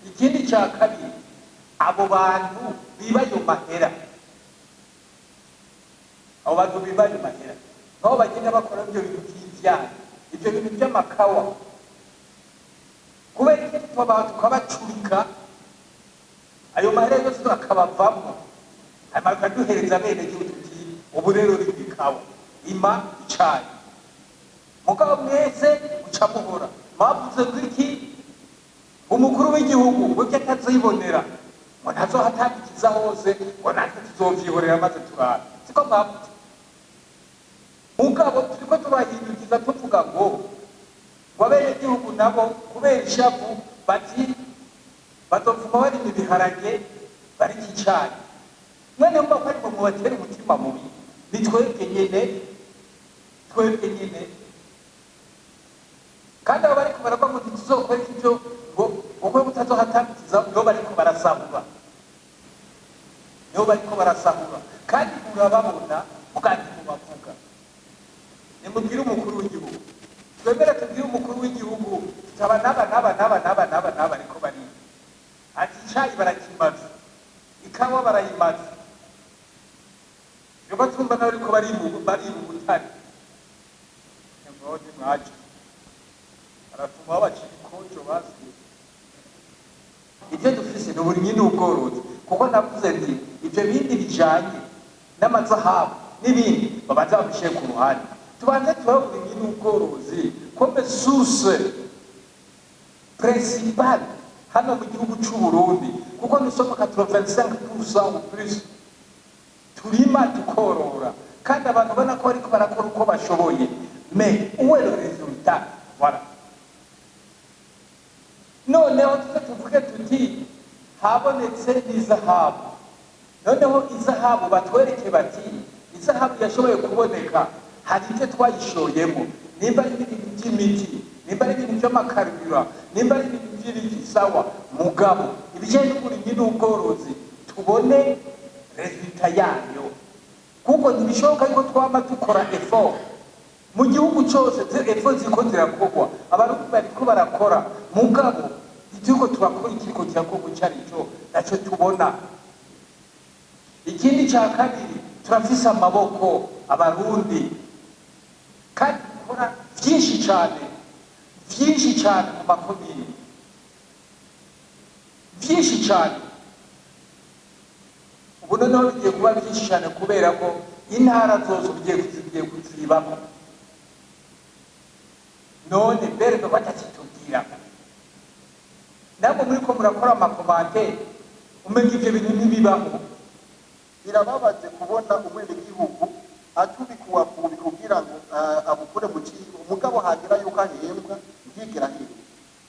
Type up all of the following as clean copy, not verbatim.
Ikindi cya kabiri, abo bantu biba ayo mahera, abo bantu biba ayo mahera nabo bagenda bakora ibyo bintu by'ivyaha, ibyo bintu by'amakawa. Kubera iki tukabacurika ayo mahera yose akabavamo, hanyuma bakaduhereza bene gihugu, tuti ubu rero rima ikawa, rima icayi? Mugabo mwese muca muhora mwavuze ngo iki? Umukuru w'igihugu ngo ibyo atazibonera, ngo ntazohatangikiza hose, ngo natwe tuzovyihorera maze turabe. Siko mwavuze? Mugabo turiko turahindukiza tuvuga ngo abenegihugu nabo kubera ishavu bati bazopfuma barima ibiharage, barya icayi. Mwene mba ko ari mwe mubatera umutima mubi, ni twebwe nyene, twebwe nyene. Kandi abo bariko baravuga ngo ntituzokora ivyo, ngo uko mutazohatangikiza, nibo bariko barasahura, nibo bariko barasahura. Kandi murababona, mugandi mubavuga. Nimubwire umukuru w'igihugu, twemere tubwire umukuru w'igihugu tutaba n'aba n'aba n'aba n'aba n'aba n'aba ariko bariba, ati icayi barakimaze, ikawa barayimaze, turiko twumva nawe ariko bariba ubutare. Ntimwone mwaje baratuma babacira ikojo basi. Ibyo dufise ni uburimyi n'ubworozi, kuko navuze nti ibyo bindi bijanye n'amazahabu n'ibindi babanza babishyire ku ruhande, tubanze turabe uburimyi n'ubworozi comme source principale hano mu gihugu c'u Burundi, kuko nous sommes 85% ou plus turima tukorora, kandi abantu ubona ko bariko barakora uko bashoboye. Mais où est le résultat? Voilà. Noneho tuze tuvuge tuti habonetse n'izahabu. Noneho izahabu batwereke bati izahabu yashoboye kuboneka, hari ibyo twayishoyemo, nimba ari ibintu by'imiti, nimba ari ibintu by'amakarubira, nimba ari ibintu by'ibiki, sawa. Mugabo ibijyanye n'uburimyi n'ubworozi tubone résultat yayo, kuko ntibishoboka yuko twama dukora effort mu gihugu cyose. Effort ziko zirakorwa, abarundi bariko barakora, mugabo ituriko turakora, ikiriko kirakorwa ico arico naco tubona. Ikindi cya kabiri, turafise amaboko abarundi, kandi dukora byinshi cyane, byinshi cyane mu makomini, byinshi cyane. Ubu noneho bigiye kuba byinshi cyane kubera ko intara zose ugiye kuzibamo. None bereke batakitubwira, namwe muriko murakora ama commentaires, umenga ivyo bintu ntibibaho. Birababaje kubona umwenegihugu atubikuwakubi kugira ngo abukure mu cibo, umugabo hagira yuko ahembwa ntiyigera ahembwa.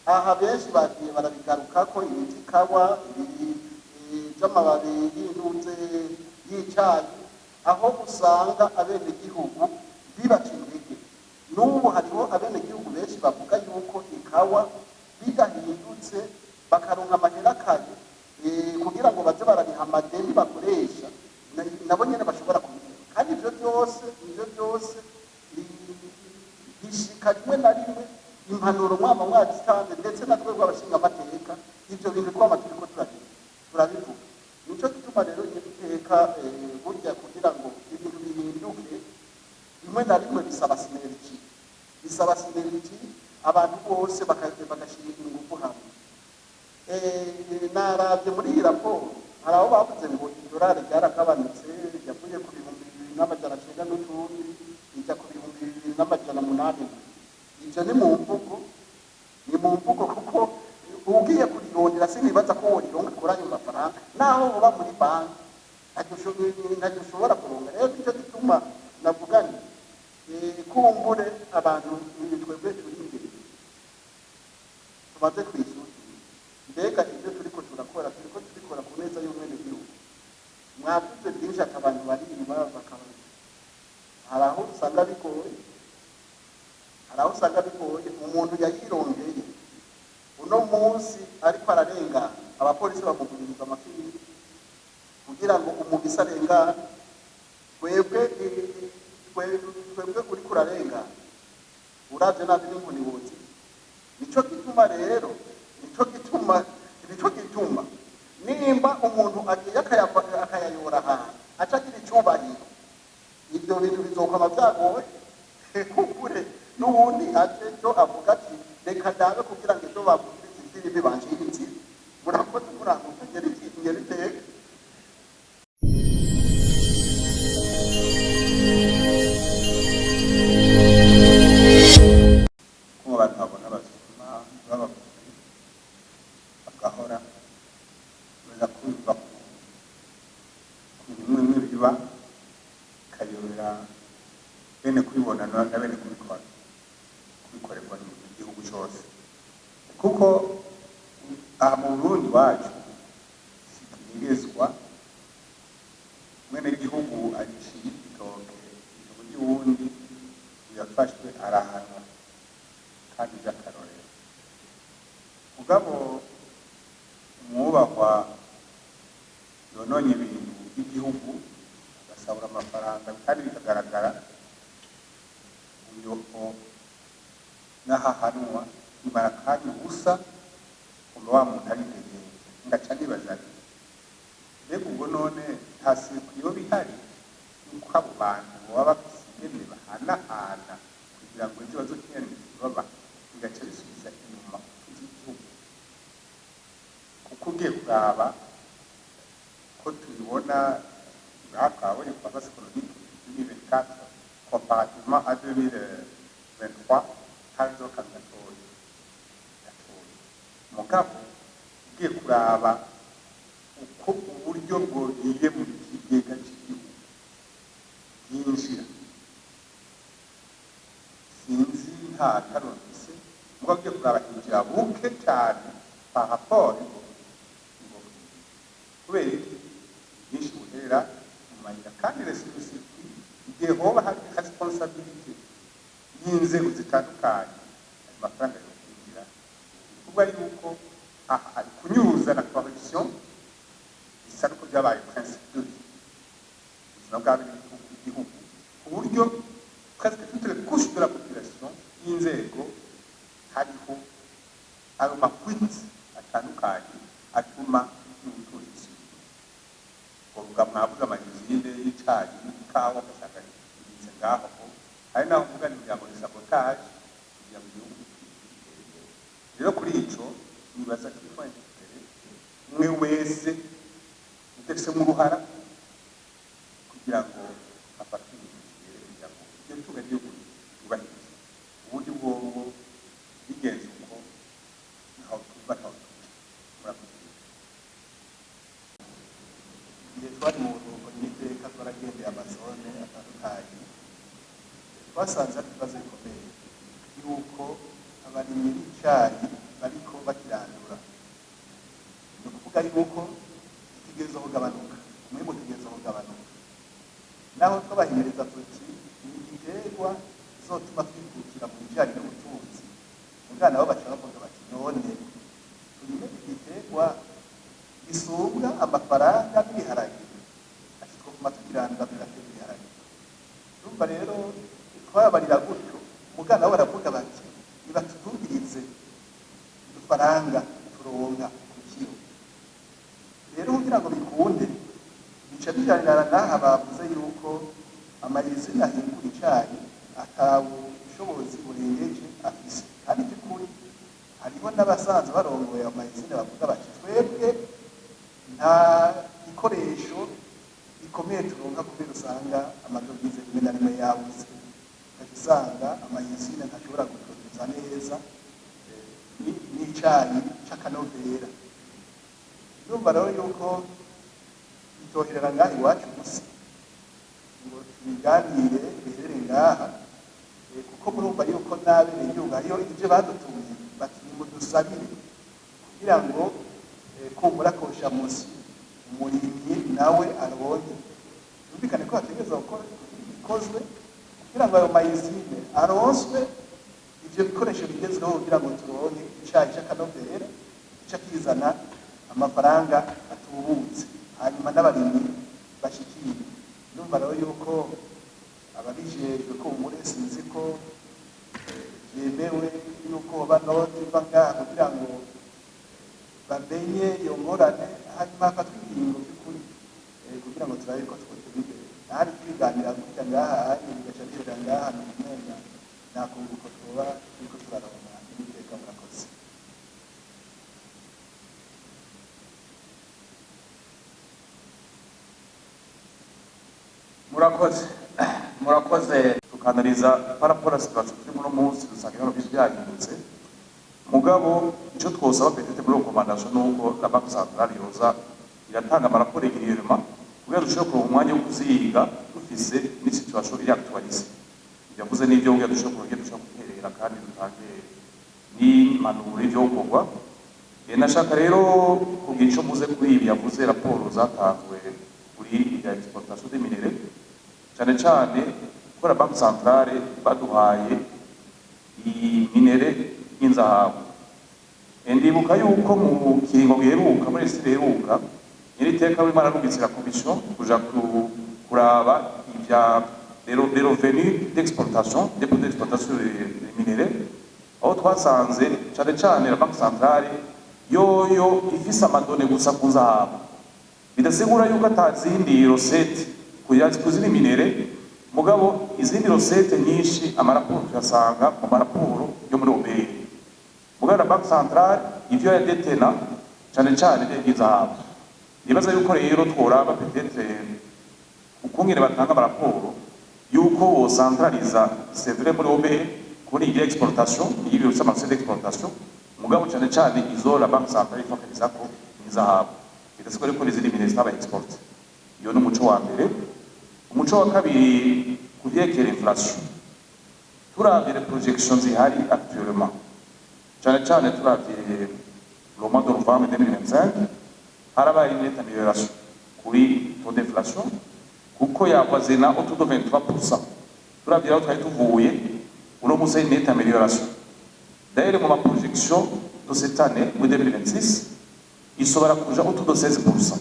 Aha benshi bagiye barabigarukako, ibi vy'ikawa, ibi vy'amababi y'intuze y'icayi, aho usanga abenegihugu bibaca intege. N'ubu hariho abenegihugu benshi bavuga yuko ikawa bidahindutse bakaronka amahera kare, kugira ngo baze barariha amadeni bakoresha, nabo nyene bashobora kubikora. Kandi ivyo byose bishika rimwe na rimwe impanuro mwama mwazitanze, ndetse na twebwe abashingamateka ivyo bintu twama turiko turabivuga. Nico gituma rero iteka burya kugira ngo ibintu bihinduke, rimwe na rimwe bisaba synergie, bisaba synergie, abantu bose bagashyira ingufu hamwe. Naravye muri iyi raporo, hari aho bavuze ngo idolari ryaragabanutse, ryavuye ku 2900 n'utundi ijya ku 2800. Ivyo ni mu mvugo, ni mu mvugo, kuko ugiye kurirondera sinibaza ko worironka kuri ayo mafaranga, naho uba muri banki ntacyo ushobora kuronka. Rero nicyo gituma navuga nti kumbure abantu ni twebwe turi imbere, tumaze kwisuzuma mbega ibyo turiko turakora, turiko tubikora ku neza y'umwenegihugu. Mwavuze byinshi ati abantu bariba bakaba, hari aho usanga bigoye, hari aho usanga bigoye. Umuntu yayirongeye uno munsi ariko ararengana, abapolisi bamuguririza amafilimi kugira ngo umugisi arengane. Twebwe twebwe uriko urarengana uravye nabi n'inkoni wozi. Nico gituma rero, nico gituma Nico gituma nimba umuntu agiye akayayora ahantu, aca agira icubahiro, ibyo bintu bizokwama vyagoye kukure n'uwundi aje ejo avuga ati: "Reka ndabe kugira ngo ejo bavugirize ifirimbi bancire inzira." Murakoze, muranguka ngera iteka. Ko abantu babona abasuma b'abavuzi bagahora baza kumva ku bimwe bimwe biba bikayobera bene kubibona na bene kubikora, kubikorerwa mu gihugu cyose, kuko aha mu Burundi wacu sikinyegezwa. Mwene gihugu aciye igitoke ijabo ry'uwundi, yafashwe arahanwa kandi by'akarorero. Mugabo umwubahwa yononye ibintu by'igihugu, agasahura amafaranga kandi bikagaragara, uyo n'ahahanwa bimara akanya ubusa, kumva wa muntu aritegeye. Ngaca nibaza nti: mbega ubwo none nta sirikwi yoba ihari yuko abo bantu baba bafise ingene bahanahana kugira ngo ejo bazokinyanire ikibaba, bigaca bisubiza inyuma ubutunzi bw'igihugu? Kuko ugiye kuraba ko tubibona ngaha, twabonye croissance économique 2024 comparativement à 2023, hariho akantu gatoya gatoya. Mugabo ugiye kuraba uko uburyo bwogiye mu kigega cy'igihugu bwinjira, sinzi, nta karumvise, mugabo ugiye kuraba hinjira buke cyane par rapport ngo kubera iki byinshi buherera mu mayira. Kandi reciprocity, igihe hoba hari responsabilité y'inzego zitandukanye, ayo mafaranga yo kwinjira, kuvuga yuko aha ari kunyuruza na corruption bisa nuko byabaye principe de vie, ubuzima bw'abenegihugu bw'igihugu, ku buryo presque toutes les couches de la population y'inzego hariho ayo ma fuites atandukanye atuma n'ubutunzi busubira. Ubwo mwabuze ama usines y'icayi n'ikawa, ugasanga bibitse ngaho. Hari naho mvuga ni kugira ngo ni sabotage kugira ngo igihugu gitere imbere. Rero kuri ico nibaza ko il faut interpeller umwe wese udafisemo uruhara kugira ngo afatwe ibintu kibereye, kugira ngo iryo tunga ry'igihugu ryubahirizwe. Ubundi bwobwo bigenze uko, ntaho tuva, ntaho tuja. Murakoze. Igihe twari mu buruhuko n'iteka, twaragendeye ama zones atandukanye, twasanze ari ibibazo bikomeye yuko abarimyi b'icayi bariko bakirandura. Ni ukuvuga yuko gitegerezwa kugabanuka, umwimbu utegerezwa kugabanuka. Naho twabahimiriza tuti ni igiterwa kizotuma twikukira mu bijanye n'ubutunzi, mugabo nabo baca bavuga bati: "None turime igiterwa gisumbwa amafaranga n'ibiharage?" Ati: "Twoguma tukirandura tugatera ibiharage." Urumva rero twababarira gutyo, mugabo nabo baravuga bati: "Nibatudugirize udufaranga turonka ku kiro." Rero kugira ngo bikunde, bica bijanirana n'aha bavuze yuko ama usines ahingura icayi atabushobozi burengeje afise. Kandi by'ukuri hariho n'abasanzwe barongoye ama usines bavuga bati: "Twebwe nta gikoresho gikomeye turonka," kubera usanga ama devises rimwe na rimwe yabuze, ugaca usanga ama usines ntashobora guproduza neza n'icayi c'akanovera. Urumva rero yuko bitoherera ngaha iwacu gusa ngo tubiganire biherere ngaha, kuko murumva yuko n'abenegihugu hariyo ivyo badutumye bati: "Nimudusabire kugira ngo kumbura kosha musi umurimyi nawe aronke." Byumvikane ko hategerezwa gukora ikozwe kugira ngo ayo ma usines aronswe ivyo bikoresho bigezweho, kugira ngo turonke icayi c'akanovera gica kizana amafaranga atubutse, hanyuma n'abarimyi bashikire. Ndumva rero yuko ababijejwe ko umure, sinzi ko vyemewe yuko hoba note iva ngaha kugira ngo Bamenye iyo ngorane, hanyuma hafatwe ingingo by'ukuri kugira ngo turabe ko twotera imbere. Ntari kwiganira gutya ngaha hanyuma bigaca bihera ngaha, ni umenga nta kunguko twoba turiko turaronka n'iteka. Murakoze. Murakoze, murakoze. Tukanaliza par rapport à situation turi muri munsi, dusanga ibintu byinshi byahindutse. Mugabo icyo twosaba peut-être muri recommandation nuko la Banque centrale yoza iratanga amaraporo régulièrement kugira dushobore kuronka umwanya wo kuziga dufise ni situation iri actualisée. Yavuze n'ibyo kugira dushobore kuronka ibyo dushobora guterera kandi dutange n'impanuro y'ivyo gukorwa. Nashaka rero kugira ico mvuze kuri ibi yavuze, raporo zatanzwe kuri ya exportation de minerais, cyane cyane ko la Banque centrale baduhaye minerais y'inzahabu. Ndibuka yuko mu kiringo giheruka, muri isi iheruka, nyiri iteka w'Imana arungitse la commission kuja kuraba ivya les revenus d'exportation, des produits d'exportation des minerais, aho twasanze cyane cyane la Banque centrale yoyo ifise ama données gusa ku nzahabu, bidasigura yuko atazindi recettes ku zindi minerais. Mugabo izindi recettes nyinshi, amaraporo tuyasanga mu maraporo yo muri OBR. Mugabo la Banque centrale ivyo yadetena cyane cyane by'izahabu. Nibaza yuko rero tworaba peut-être ukungene batanga amaraporo, yuko wocentraliza, c'est vrai, muri OBR kuri iyi exportation, iyi bifite ama recettes d'exportation. Mugabo cyane cyane izo la Banque centrale ifokaliza ko ni izahabu, bidasigura yuko n'izindi minerais zitaba exporté. Iyo ni umuco wa mbere. Umuco wa kabiri, ku vyerekeye inflation, turavye les projections zihari actuellement, cyane cyane turavye le mois de novembre 2025, harabaye une nette amélioration kuri taux d'inflation, kuko yavoisina autour de 23%. Turavye aho twari tuvuye, uno munsi hari une nette amélioration. D'ailleurs, mu ma projection de cette année, muri 2026, ishobora kuja autour de 16%.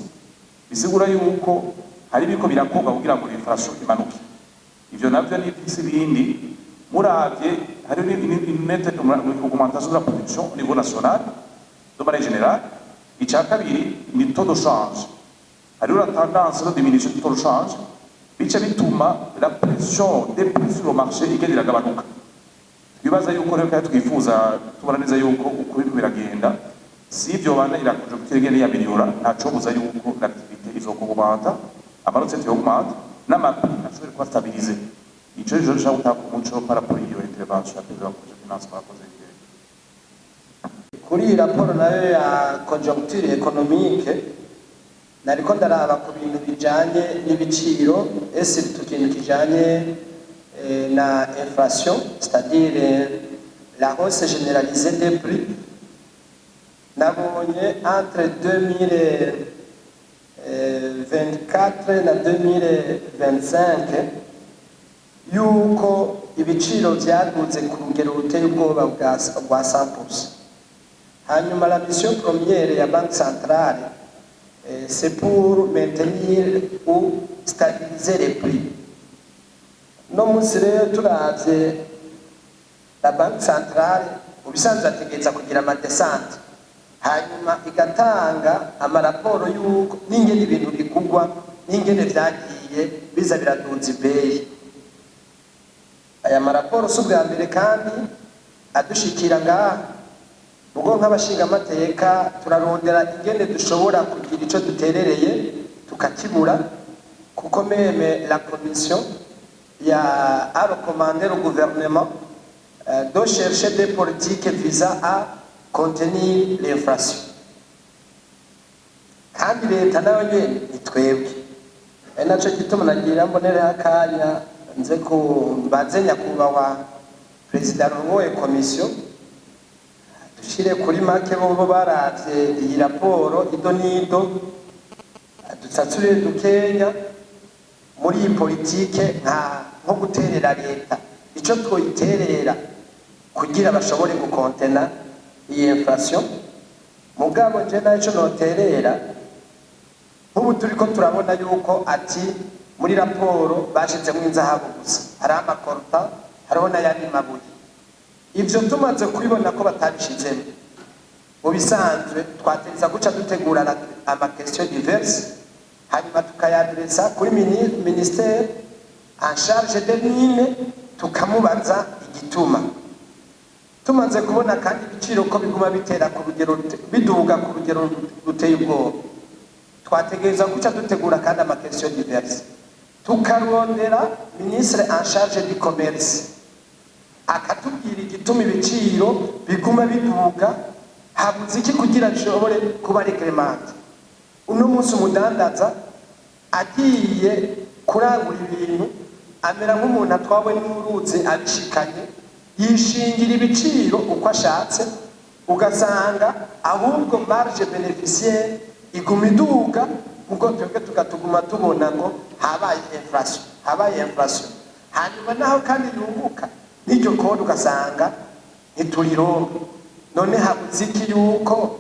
Bisigura yuko hari ibiko birakorwa kugira ngo inflation imanuke. Ivyo navyo ni ibindi. Muravye, hari une nette augmentation de la production au niveau national de manière générale. Icya kabiri ni taux de change. Hariho la tendance de diminution du taux de change, bica bituma la pression des prix sur le marché igenda iragabanuka. Twibaza yuko rero kandi twifuza, tubona neza yuko uko biriko biragenda, si ivyo bana ira conjoncture igenda yaméliora, ntacobuza yuko l'activité izoaugmenta, ama recettes augmente n'ama prix ashobore kuba stabilisé. Ico rero nshaka gutanga umuco par rapport iyo intervention ya perezida wa commission finance. Mwakoze. Kuri iyi raporo nayo ya conjoncture économique, nariko ndaraba ku bintu bijanye n'ibiciro, ese ikintu kijanye na inflation, c'est-à-dire la hausse généralisée des prix. Nabonye entre 2024 na 2025 yuko ibiciro vyaduze ku rugero ruteye ubwoba bwa 100%. Hanyuma la mission première ya Banque centrale, c'est pour maintenir ou stabiliser les prix. No munsi rero turavye la Banque centrale, mu bisanzwe ategereza kugira ama descentes, hanyuma igatanga amaraporo y'uko n'ingene ibintu bigugwa, n'ingene vyagiye biza biraduza ibeyi. Aya maraporo si ubwa mbere kandi adushikira ngaha. Ubwo nk'abashingamateka turarondera ingene dushobora kugira ico duterereye, tukakibura, kuko même la commission ya a recommandé au gouvernement de chercher des politiques visant à contenir l'inflation. Kandi leta nayo nyene ni twebwe. Ari naco gituma nagira mbonereho akanya nze ku mbaze nyakubahwa perezida arongoye komisiyo, dushire kuri make. Bobo baravye iyi raporo ido n'ido, dutsatsure dukenya muri iyi politike, nko guterera leta, ico twoyiterera kugira bashobore gukontena iyi inflation. Mugabo nje naco noterera, nk'ubu turiko turabona yuko ati muri raporo bashizemwo inzahabu gusa, hariho ama coltan, hariho n'ayandi mabuye. Ivyo tumaze kubibona ko batabishizemo, Mu bisanzwe twategeza guca dutegura ama questions diverses, hanyuma tukayadresa kuri ministère en charge de mines, tukamubaza igituma tumaze kubona kandi ibiciro ko biguma bitera ku rugero biduga ku rugero ruteye ubwoba. Twategereza guca dutegura kandi ama questions diverses, tukarondera ministre en charge du commerce, akatubwira igituma ibiciro biguma biduga, habuze iki kugira bishobore kuba réglementé. Uno munsi umudandaza agiye kurangura ibintu amera nk'umuntu atwawe n'uruzi, abishikanye yishingira ibiciro uko ashatse, ugasanga ahubwo marge bénéficiaire iguma iduga, ubwo twebwe tugatuguma tubona ngo habaye inflation, habaye inflation. Hanyuma naho kandi yunguka n'iryo kode ugasanga ntiturironka. None habuze iki yuko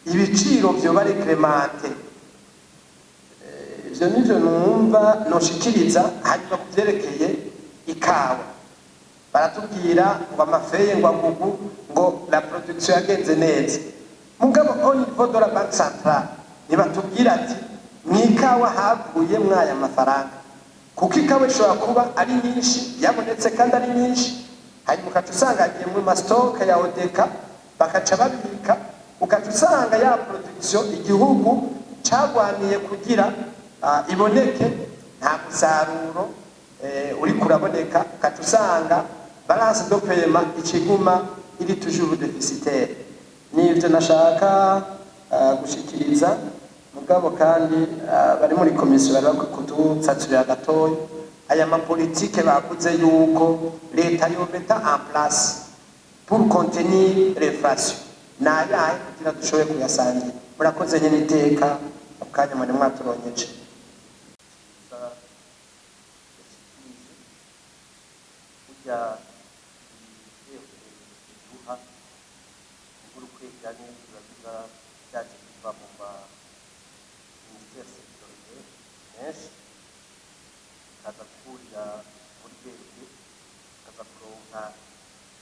ibiciro vyoba réglementé? Ivyo nivyo numva noshikiriza. Hanyuma ku vyerekeye ikawa, baratubwira ngo ama feuilles, ngo agugu, ngo la production yagenze neza, mugabo au niveau de la Banque centrale ntibatubwira ati mw'ikawa havuye mwaya mafaranga, kuko ikawa ishobora kuba ari nyinshi, yabonetse kandi ari nyinshi, hanyuma ukaca usanga yagiye mu ma stocks ya ODECA, bakaca babika, ukaca usanga ya production igihugu cagwaniye kugira iboneke nta musaruro uriko uraboneka, ukaca usanga balance de paiement ikiguma iri toujours déficitaire. Nivyo nashaka gushikiriza. Mugabo kandi bari muri komisiyo bari bakwiye kudutsaturira gatoya aya mapolitike bavuze yuko leta yometa en place pour contenir l'inflation ni ayahe, kugira dushobore kuyasangira. Murakoze nyine iteka ku kanya mwari mwaturonkeje. Yashikirije burya ibitego biduha nk'urukwegane biba biba byaje biva mu ma ministères sectoriels menshi, bikaza guhurira muri BRB, tukaza kuronka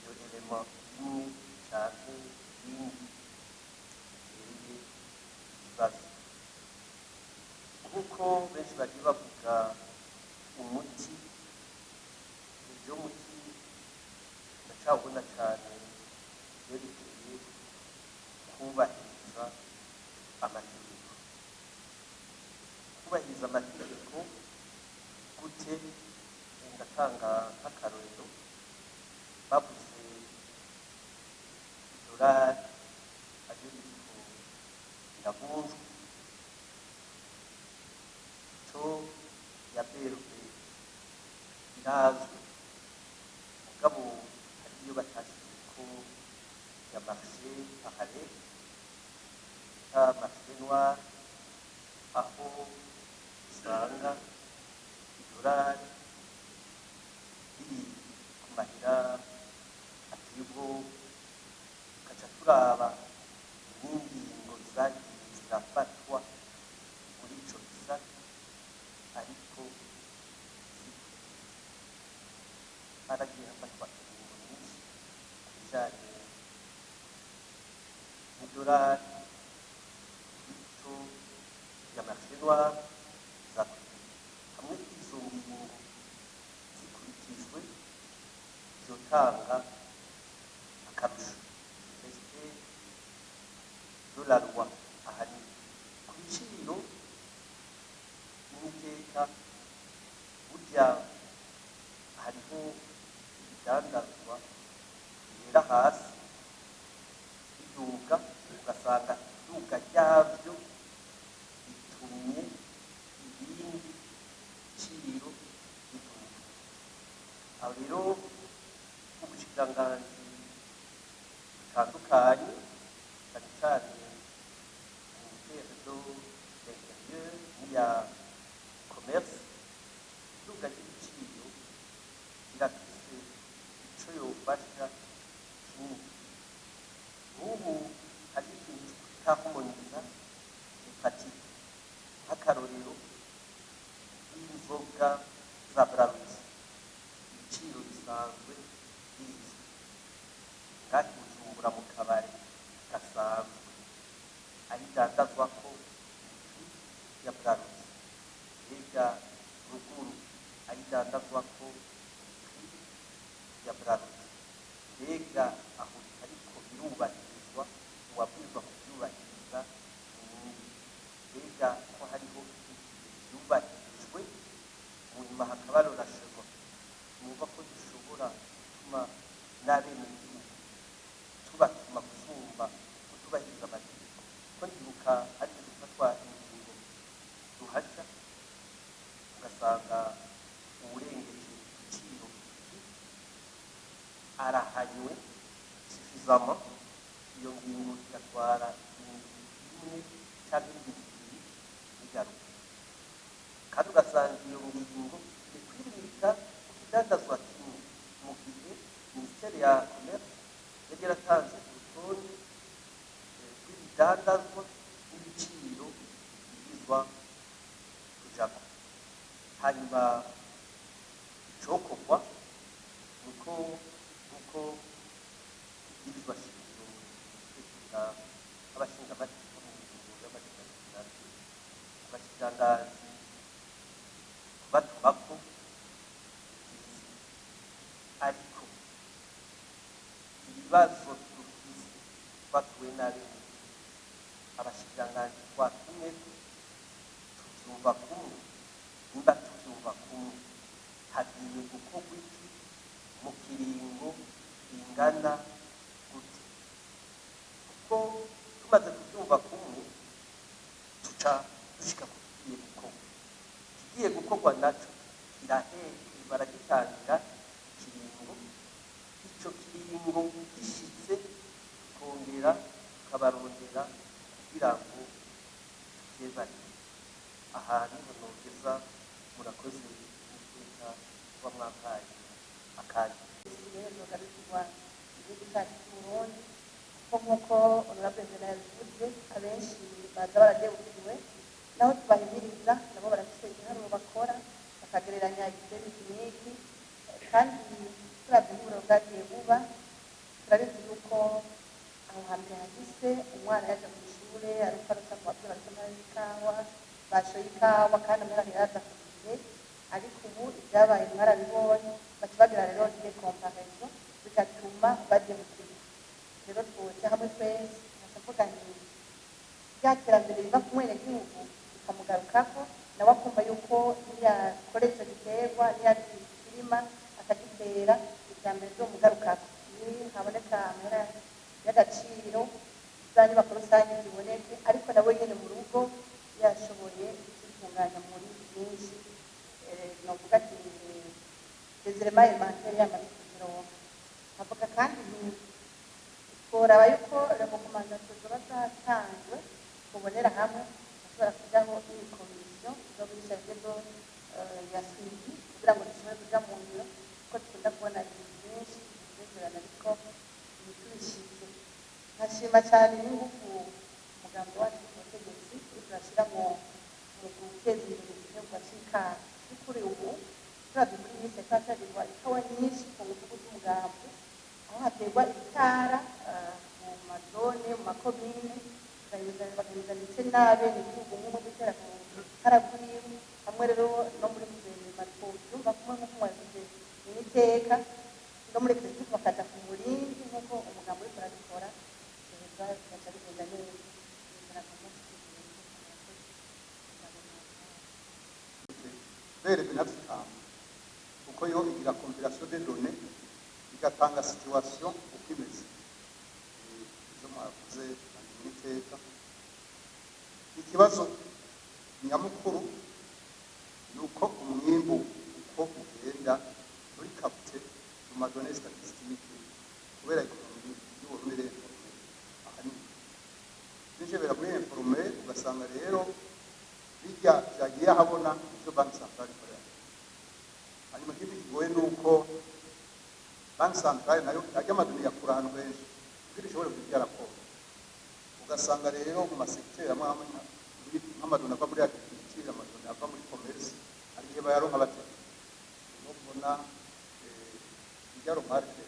iyo élément imwe canke iyindi iteye ikibazo. Nk'uko benshi bagiye bavuga, umuti, ibyo muti ndacawubona cane vyerekeye kubahiriza amategeko. Kubahiriza amategeko gute? Ndatanga nk'akarorero: bavuze idolari ariyo ririko riravunjwa, taux ya BRB irazwi, mugabo hari iyo batashizeko ya marché parallèle, bita marché noir, aho usanga idolari riri ku mahera ateye ubwoba. Tugaca turaba n'ingingo zagiye zirafatwa muri ico gisata, ariko zikurikizwa. Haragiye hafatwa ingingo nyinshi ku bijanye n'idolari, taux ya marché noir zakurikijwe. Hamwe izo ngingo zikurikijwe, vyotanga akarusho. Respect de la loi ahanini. Ku biciro n'iteka, burya hariho ibidandazwa bihera hasi biduga, ugasanga iduga ryavyo bitumye ibindi biciro biduga. Aho rero ubushikiranganji butandukanye, cane cane Ayidandazwako prix ya Brarudi? Mbega ruguru ayidandazwako prix ya Brarudi? Mbega aho bitariko birubahirizwa, uwabwirizwa kubyubahiriza ni? Mbega ko hariho igihe vyubahirijwe, mu nyuma hakaba relâchement, numva ko dushobora gutuma n'abenegihugu tubatuma gusumba kutubahiriza amategeko? Ko ndibuka harigeze gufatwa ingingo ruhasha, ugasanga uwurengeje igiciro iki arahanywe suffisamment, iyo ngingo igatwara indwi imwe cyangwa indwi 2 igaruka, kandi ugasanga iyo ngingo ikwirimika ku kidandazwa kimwe, mu gihe Minisiteri ya Commerce yari yaratanze urutonde rw'ibidandazwa n'ibiciro bibwirizwa kujako. Hanyuma icokorwa nuko nkuko ibwirizwa shingiro ritegura abashingamateka mu ngingo y'amajana 3, abashikiranganji kubatumako byiza, ariko ibibazo dufise twatuwe n'abenegihugu, abashikiranganji twatumye tuvyumva kumwe? Nimba tuvyumva kumwe, hagiye gukorwa iki mu kiringo kingana gute? Kuko tumaze kubyumva kumwe, tuca dushika ku kigiye gukorwa. Ikigiye gukorwa naco kirahe, baragitangira ikiringo, ico kiringo gishitse tukongera tukabarondera kugira ngo tuvyebane. Aha niho nogeza. Murakoze n'iteka kuba mwampaye akanya. Rero zogarukirwa igihugu cyacu cy'Uburundi, kuko nk'uko Honorable Zena yabivuze, abenshi baza baradebukiwe. Naho tubahimiriza, nabo barafise igiharuro bakora, bakagereranya igiterwa iki n'iki. Kandi turavye nk'uburiro bwagiye buba, turabizi yuko aho hambere hahise umwana yaja kw'ishure ariko arusa ku bavyeyi bariko ikawa, bashoye ikawa, kandi amahera yaraza ku gihe. Ariko ubu ibyabaye mwarabibonye, baca bagira rero des comparaisons, bigatuma badebukirwa. Rero twoja hamwe twese, nkaca mvuga nti rya terambere riva ku mwenegihugu rikamugarukako, nawe akumva yuko niyakora ico giterwa, niyakirima akagitera, iterambere rizomugarukako. Ni haboneka amahera y'agaciro, za nyubako rusange ziboneke, ariko nawe nyene mu rugo yashoboye kwitunganya muri byinshi, novuga ati les éléments alimentaires yamaze kuzironka. Nkavuga kandi nti tworaba yuko recommandations zoba zatanzwe tubonera hamwe, hashobora kujaho iyi komisiyo izoba iri chargée de ya suivi, kugira ngo dushobore kuja mu ngiro, kuko dukunda kubona ibintu byinshi bisezerana ariko ntitubishike. Nkashima cyane n'ingufu umugambi wacu ku butegetsi uriko urashira mu guteza imbere igiterwa c'ikawa. By'ukuri ubu turavye muri iyi minsi hariko ikawa nyinshi ku ngufu z'umugambi, aho haterwa ibitara mu mazone, mu makomine, bagahimiza ndetse n'abenegihugu nk'umwe gutera ku ruhara rwiwe hamwe. Rero no muri guverinoma twovyumva kumwe nk'uko mwabivuze n'iteka, no muri exécutif bakaja ku murindi nk'uko umugambi uriko urabikora, biheza bigaca bigenda neza. Nagomba gushikiriza. BRB ntazitanga, kuko yo igira compilation des données, igatanga situation uko imeze. Izo mwavuze n'iteka. Ikibazo nyamukuru ni uko umwimbu uko ugenda uri capté mu ma données statistiques, kubera économie y'Uburundi iri informelle ahanini. Byinshi muri informel, ugasanga rero bijya byagiye ahabona ivyo Banque Centrale ikorera. Hanyuma ikindi kigoye ni uko Banque Centrale nayo ajya ama données yakura ahantu henshi kugira ishobore kugira raporo, ugasanga rero mu ma secteurs amwe amwe, nk'ama données ava muri agriculture, ama données ava muri commerce, hari igihe bayaronka batevye. Niho mbona irya remarque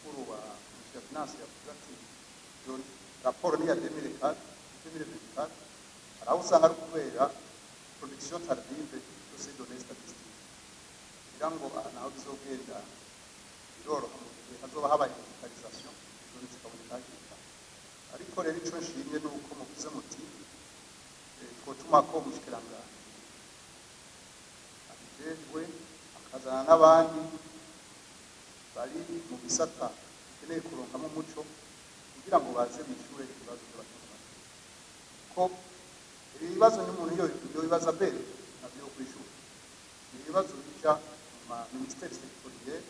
umukuru wa commission ya finance yavuze ati: "Iyo raporo ni iya 2004." 2024. Hari aho usanga ari kubera production tardive de ces données statistiques, kugira ngo aha naho bizogenda biroroha mu gihe hazoba habaye digitalisation, données zikaboneka hakiri kare. Ariko rero ico nshimye ni uko muvuze muti twotuma ko umushikiranganji abijejwe akazana n'abandi bari mu bisata bikeneye kuronkamo umuco, kugira ngo baze bishure ibibazo by'abaturage, ko ibi bibazo n'umuntu iyo bibaza mbere navyo yo kwishura. Ni ibibazo bija mu ma ministères sectoriels,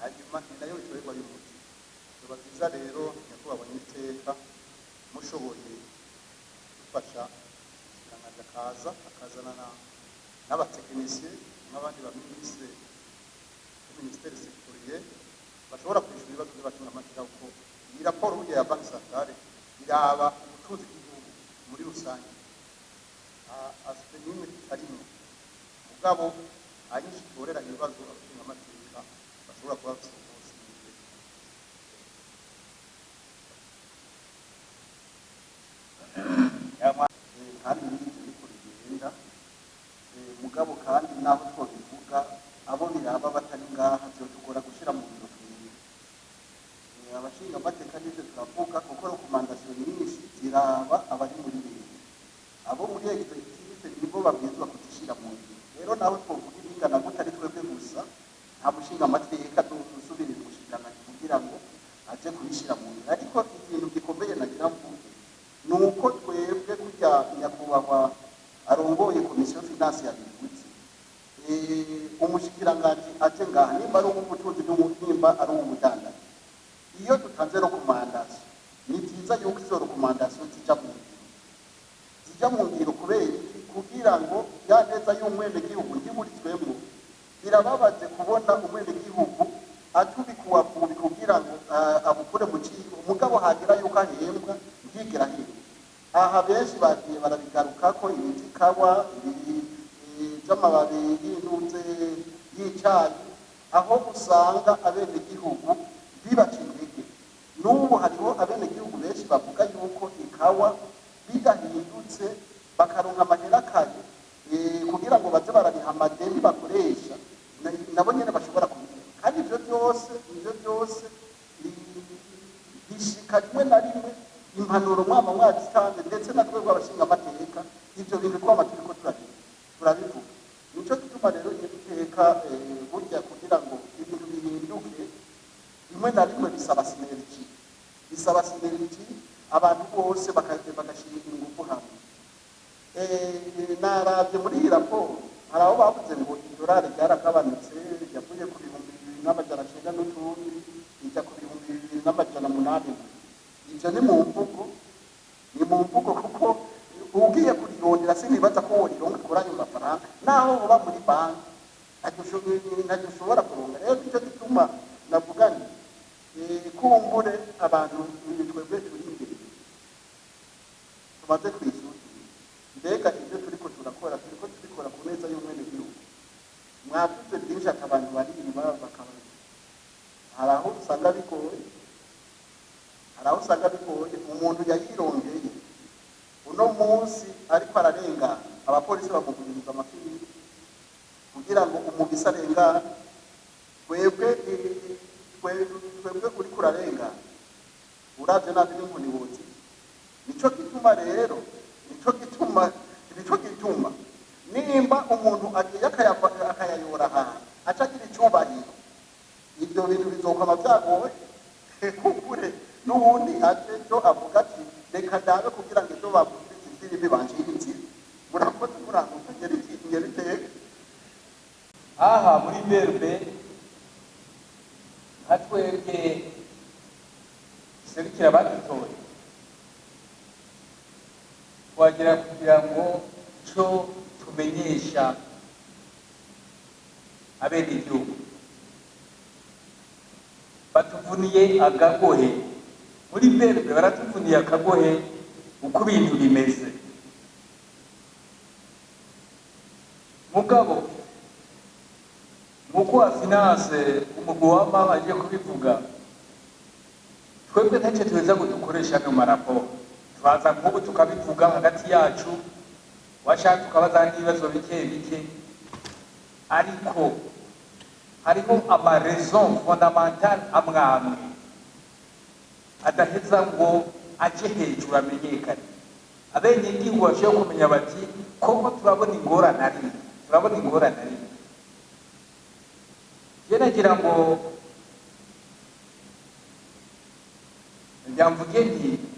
hanyuma ni nayo bitorerwa y'umuti. Biba byiza rero, nyakubahwa nyiteka, mushoboye gufasha umushikiranganji akaza akazana n'abatekinisiye n'abandi ba ministre, ministère sectoriel, bashobora kwishyura ibibazo by'abashingamateka, kuko iyi raporo burya ya Banque centrale iraba ubutunzi bw'igihugu muri rusange, nta aspect n'imwe itarimwo, mugabo anyinshi itorera ibibazo abashingamateka bashobora kuba bafise umunsi. Kandi n'ibyo biriko bigenda. Mugabo kandi naho twobivuga, abo biraba batari ngaha, vyotugora gushira mu biro twebwe. Abashinga amateka n'ivyo turavuga, kuko recommandations nyinshi ziraba abari muri leta, abo muri exécutif nibo babwirizwa kuzishira mu ngiro. Rero naho twovuga ibingana gute, ari twebwe gusa, nta mushinga amateka dusubirira umushikiranganji kugira ngo aje kubishira mu ngiro. Ariko ikintu gikomeye nagira mvuge ni uko twebwe kurya nyakubahwa arongoye komisiyo finance yabivuze, umushikiranganji aje ngaha, nimba ari uw'ubutunzi, nimba ari uw'ubudandaji, iyo dutanze recommandation, ni byiza yuko izo recommandation zija mu ngiro, zijya mu ngiro. Kubera iki? Kugira ngo ya neza y'umwenegihugu ntiburizwemwo. Birababaje kubona umwenegihugu atubikuwavubi kugira ngo abukure mu cibo, mugabo hagera yuko ahembwa ntigera ahembwa. Aha benshi bagiye barabigarukako, ibi vy'ikawa, ibi vy'amababi y'intuze y'icayi, aho usanga abenegihugu bibaca intege. N'ubu hariho abenegihugu benshi bavuga yuko ikawa bidahindutse, bakaronka amahera kare kugira ngo baze barariha amadeni bakoresha, nabo nyene bashobora kubikora. Kandi ivyo byose bishika rimwe na rimwe impanuro mwama mwazitanze, ndetse na twebwe abashingamateka ivyo bintu twama turiko turabivuga. Nico gituma rero iteka burya kugira ngo ibintu bihinduke, rimwe na rimwe bisaba synergie, bisaba synergie, abantu bose bagashyira ingufu hamwe. Naravye muri iyi raporo, hari aho bavuze ngo idolari ryaragabanutse, ryavuye ku 2900 n'utundi rijya ku 2800. Ivyo ni mu mvugo, ni mu mvugo, kuko ugiye kurirondera sinibaza ko worironka kuri ayo mafaranga. Naho uba muri banki ntacyo ushobora kuronka. Rero nicyo gituma navuga nti kumbure abantu twebwe turi imbere tumaze kwisuzuma, mbega ibyo turiko turakora, turiko tubikora ku neza y'umwenegihugu? Mwavuze byinshi ati abantu bariba, bakaba hari aho usanga bigoye, hari aho usanga bigoye. Umuntu yayirongeye, uno munsi ariko ararengana, abapolisi bamuguririza amafilimi kugira ngo umugisi arengane. Twebwe uriko urarengana, uravye nabi n'inkoni wotsi. Nico gituma rero, nico gituma nimba umuntu agiye akayayora ahantu, aca agira icubahiro, ibyo bintu bizokwama vyagoye kukure n'ubundi aje ejo avuga ati: "Reka ndabe kugira ngo ejo bavugirize ifilimi bancire inzira." Murakoze, muranguka ngera iteka. Aha muri BRB, nka twebwe serukira abadutoye, twagira kugira ngo co tumenyesha abenegihugu batuvuniye akagohe. Muri BRB baratuvuniye akagohe uko ibintu bimeze. Mugabo nk'uko wa finance umugwi wa mama agiye kubivuga, twebwe ntacyo tuweza ngo dukoreshe ano maraporo. Turaza nk'ubu tukabivuga hagati yacu, washaka tukabaza n'ibibazo bike bike, ariko hariho ama raisons fondamentales amwe amwe adaheza ngo aje hejuru amenyekane, abenegihugu bashobora kumenya bati koko turabona ingorane, ari turabona ingorane. Ari je nagira ngo njya nti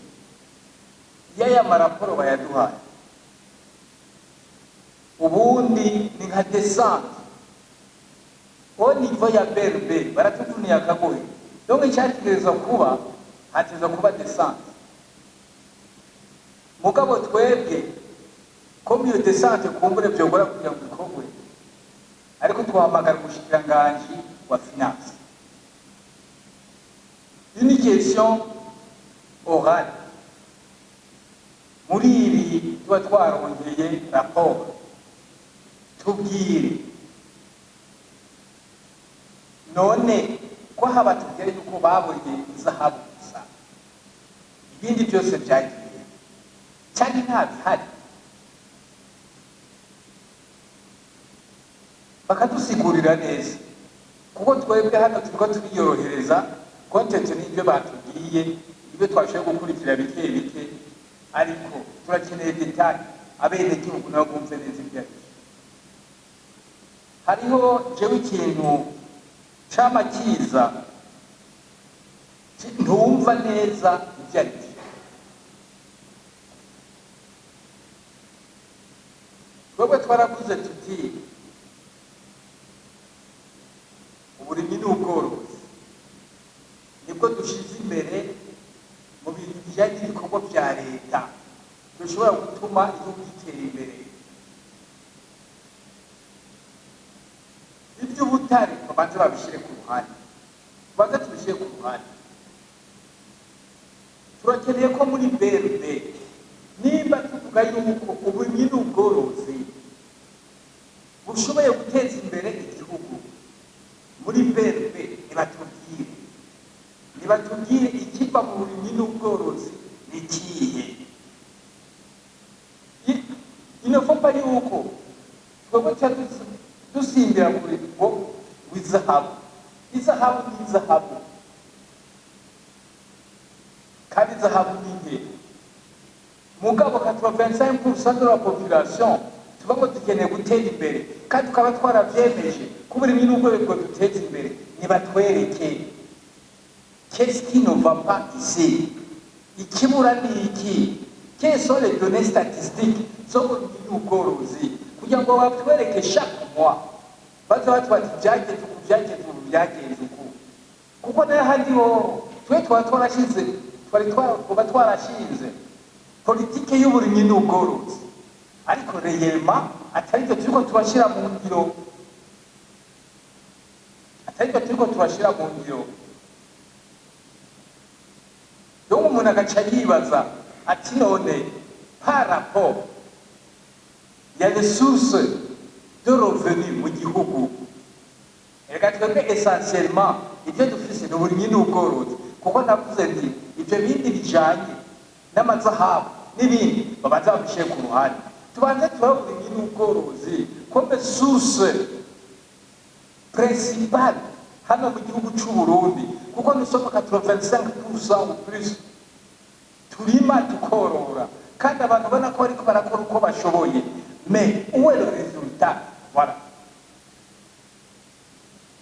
iyo aya maraporo bayaduhaye, ubundi ni nka descente au niveau ya BRB, baratuvuniye akagohe. Donc icyategerezwa kuba, hategerezwa kuba descente. Mugabo twebwe ko iyo descente kumbure byogora kugira ngo ikorwe, ariko twahamagara umushikiranganji wa finance, une question orale. Muri ibi tuba twarongeye raporo, tubwire none ko haba tubwire yuko babonye izahabu gusa, ibindi byose byagiye cyane nta bihari, bakadusigurira neza, kuko twebwe hano turiko turiyorohereza content n'ibyo batubwiye, ibyo twashoboye gukurikira bike bike, ariko turakeneye détails, abenegihugu nabo bumve neza ibyo ari byo. Hariho jewe ikintu cama kiza ntumva neza ibyo ari byo. Twebwe twaravuze tuti uburimyi n'ubworozi nibwo dushize imbere mu bintu bijyanye n'ibikorwa bya leta bishobora gutuma igihugu gitera imbere. Iby'ubutare babanze babishyire ku ruhande, tubanze tubishyire ku ruhande. Turakeneye ko muri BRB, nimba tuvuga yuko uburimyi n'ubworozi bushoboye guteza imbere igihugu, muri BRB nibatubwire ikiva mu burimyi n'ubworozi ni ikihe. Il ne faut pas yuko twebwe tuca dusimbira kuri ngo w'izahabu. Izahabu ni izahabu, kandi izahabu ni nke. Mugabo 85% de la population tuba ngo dukeneye gutera imbere, kandi tukaba twaravyemeje ko uburimyi n'ubworozi bwo duteza imbere, nibatwereke qu'est-ce qui ne va pas ici, ikibura ni iki, quelles sont les données statistiques zo mu burimyi n'ubworozi, kugira ngo batwereke chaque mois, baze batuba ati byagenze uku, byagenze uku, byagenze uku. Kuko n'ahandi ho twe twaba twarashize, twari twaba twarashinze politike y'uburimyi n'ubworozi, ariko réellement atari byo turiko turashira mu ngiro, atari byo turiko turashira mu ngiro. Donc umuntu agaca yibaza ati none par rapport ya les sources de revenus mu gihugu, reka twebwe essentiellement ibyo dufise ni uburimyi n'ubworozi, kuko navuze nti ibyo bindi bijanye n'amazahabu n'ibindi babanza babishyire ku ruhande, tubanze turabe uburimyi n'ubworozi comme source principale hano mu gihugu c'u Burundi, kuko nous sommes 85% ou plus turima tukorora, kandi abantu ubona ko bariko barakora uko bashoboye. Mais où est le résultat? Voilà.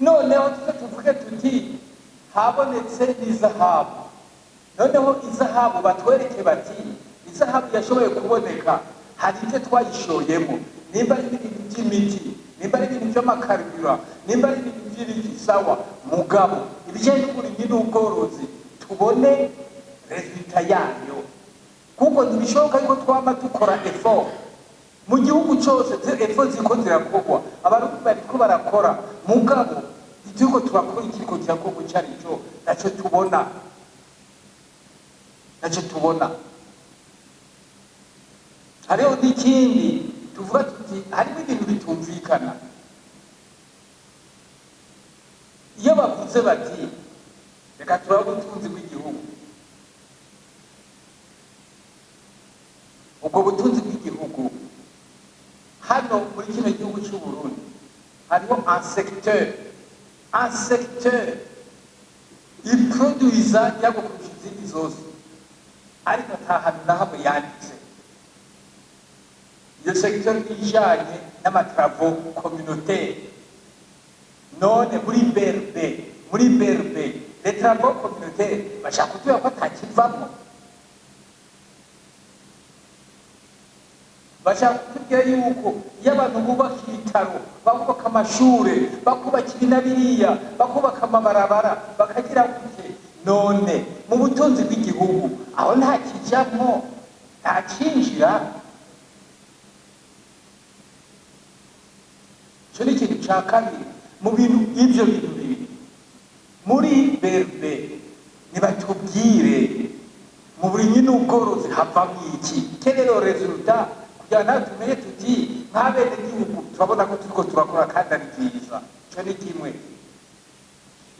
Noneho tuze tuvuge tuti habonetse n'izahabu. Noneho izahabu batwereke bati izahabu yashoboye kuboneka, hari ibyo twayishoyemo, nimba ari ibintu by'imiti, nimba ari ibintu by'ama carburant, nimba ari ibintu by'ibiki, sawa. Mugabo ibijyanye n'uburimyi n'ubworozi tubone résultat yayo, kuko ntibishoboka yuko twama dukora effort mu gihugu cyose. Effort ziko zirakorwa, abarundi bariko barakora, mugabo ituriko turakora, ikiriko kirakorwa icyo ari cyo nacyo tubona, nacyo tubona. Hariho n'ikindi tuvuga tuti harimo ibintu bitumvikana. Iyo bavuze bati reka turabe ubutunzi bw'igihugu. Ubwo butunzi bw'igihugu, hano muri kino gihugu cy'u Burundi hariho un secteur iproduiza yago kurusha izindi zose, ariko ata hantu na hamwe yanditse. Iyo secteur ijanye n'ama travaux communautaires. None muri BRB les travaux communautaires bashaka kutubwira ko atakivamwo? Bashaka kutubwira yuko iyo abantu bubaka ibitaro, bakubaka amashure, bakubaka ibi na biriya, bakubaka amabarabara, bakagira gute, none mu butunzi bw'igihugu aho nta kijamwo, nta cinjira? Ico ni ikintu ca kabiri. Mu bintu, ivyo bintu bibiri muri BRB, nibatubwire mu burimyi n'ubworozi havamwo iki, quel est le résultat, kugira ngo natwe tumenye tuti nk'abenegihugu turabona ko turiko turakora kandi ari byiza. Ico ni kimwe.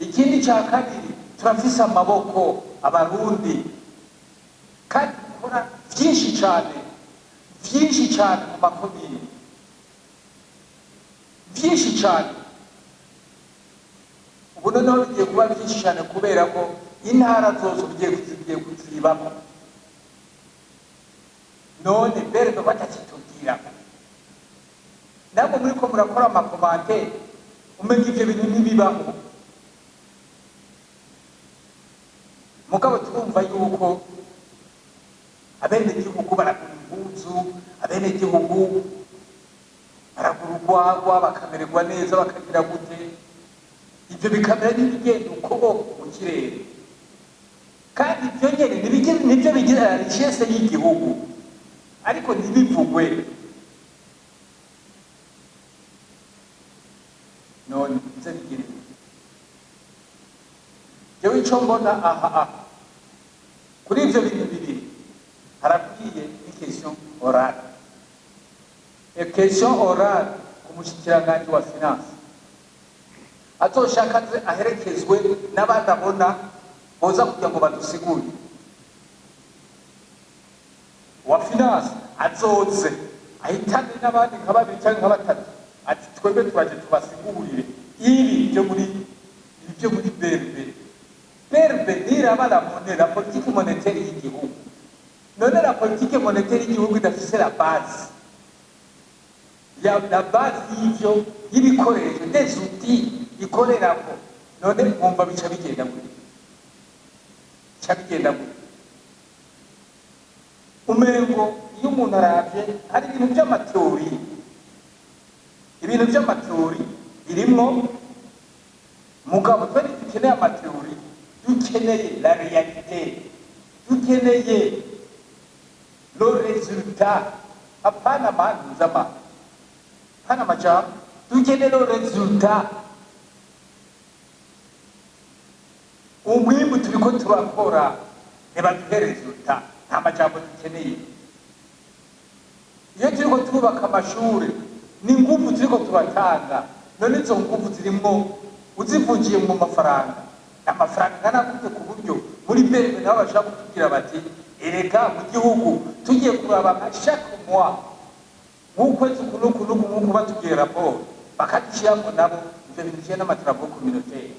Ikindi ca kabiri, turafise amaboko Abarundi, kandi dukora vyinshi cane, vyinshi cane mu makomine, vyinshi cane. Ubu noneho bigiye kuba byinshi cyane kubera ko intara zose ugiye kuzibamo. None BRB batakitubwira, namwe muriko murakora ama commentaires, umenga ivyo bintu ntibibaho. Mugabo turumva yuko abenegihugu baragura impuzu, abenegihugu baragura urwagwa, bakamererwa neza, bakagira gute, ibyo bikamera n'ibigenda uko mu kirere. Kandi ibyo nyene nibyo bigira richesse y'igihugu, ariko ntibivugwe. None bize bigire jewe ico mbona aha kuri ivyo bintu bibiri, harakwiye ni question orale, question orale ku mushikiranganji wa finance, azoshaka aze aherekezwe n'abandi abona boza kugira ngo badusigurire. Wa finance azoze ahitane n'abandi nka babiri cyangwa nka batatu, ati twebwe turaje tubasigurire ibi byo muri BRB. BRB niraba la monnaie, la politique monétaire y'igihugu. None la politique monétaire y'igihugu idafise la base ya la base y'ivyo, y'ibikoresho, des outils ikorerako, none mwumva bica bigenda gute? Bica bigenda gute? Umengo iyo umuntu aravye, hari ibintu vy'ama théories, ibintu vy'ama théories birimwo. Mugabo twe ntidukeneye ama théories, dukeneye la réalité, dukeneye le résultat. Hapana manuzama, hapana majambo, dukeneye le résultat. Umwimbu turiko turakora, ntibaduhe résultat, nta majambo dukeneye. Iyo turiko twubaka amashuri, ni ingufu turiko turatanga. None izo ngufu zirimwo, uzivunjiye mu mafaranga, amafaranga angana gute, ku buryo muri BRB nabo bashaka kutubwira bati erega mu gihugu tugiye kuraba nka chaque mois, nk'ukwezi uku n'uku n'uku, nk'uku batubwiye raporo bakadushyiramo nabo ivyo bintu bijanye n'ama travaux communautaires,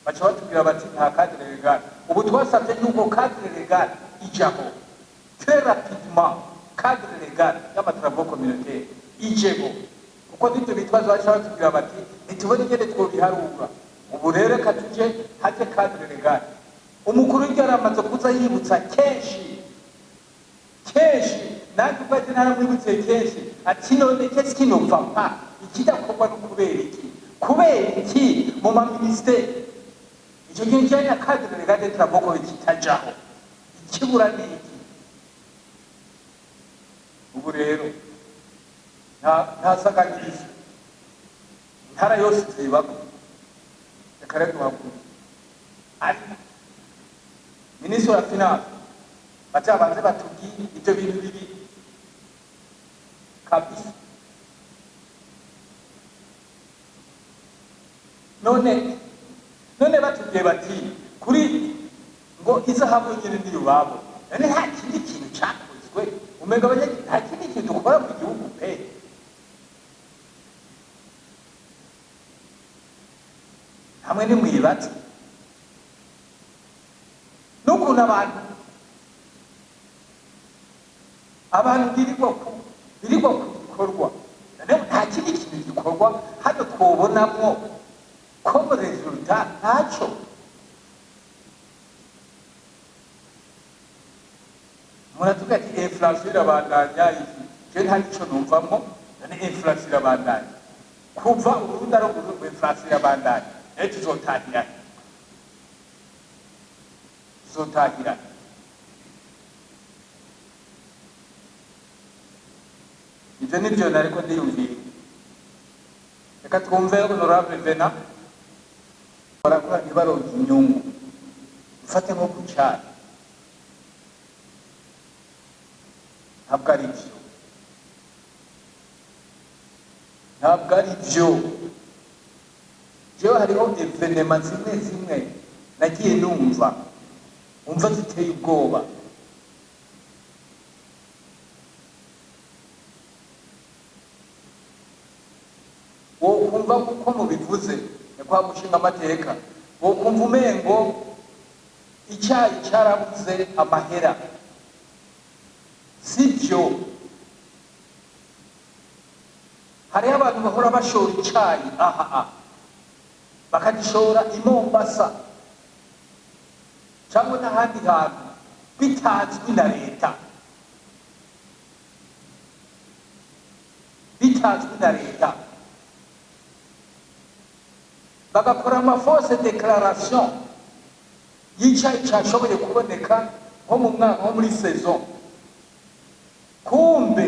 baca batubwira bati nta cadre légal. Ubu twasabye yuko cadre légal ijaho très rapidement, cadre légal y'ama travaux communautaires ijeho, kuko nivyo bitwazo baca batubwira bati ntitubone ingene twobiharura. Ubu rero reka tuje haje cadre légal. Umukuru w'igihugu aramaze kuza yibutsa kenshi kenshi, nanjye ubwaje naramwibutse kenshi, ati none qu'est-ce qui ne va pas? Ikidakorwa no kubera iki? Kubera iki mu ma ministères icyo kintu kijyanye na cadre légal de travaux kitajaho? Ikibura ni iki? Ubu rero nta saganyirizo, intara yose zibamo. Reka rero duhaguruke, ariko minisitiri wa finance bacabanze batubwire ibyo bintu bibiri kabisa. None batubwiye bati kuri ngo izahabu nyine niyo babo, none nta kindi kintu cakozwe? Umenga abanyagihugu nta kindi kintu dukora mu gihugu pe. Hamwe nimwibatse n'ukuntu abantu birirwa ku bikorwa. Noneho nta kindi kintu gikorwa hano twobonamwo comme résultat, ntacyo. Muratuvuga ati inflation irabandanya iki, je nta nico numvamwo. None inflation irabandanya kuva Uburundi ari Uburundi, inflation irabandanya, nayo tuzotahira, tuzotahira. Ivyo nivyo nariko ndiyumvira. Reka twumve honorable Vena. Barakora ntibaronke inyungu, ufate nko ku cayi, ntabwo ari byo, ntabwo ari byo. Jewe hariho événements zimwe zimwe nagiye numva, umva ziteye ubwoba. Wokumva kuko mubivuze nyakubahwa mushinga amateka, wokumva umengo icyayi cyarabuze amahera. Sibyo. Hariho abantu bahora bashora icayi aha aha, bakagishora i Mombasa cyangwa n'ahandi hantu bitazwi na leta, bitazwi na leta, bagakora ama fausses déclarations y'icayi cashoboye kuboneka nko mu mwaka, nko muri saison. Kumbe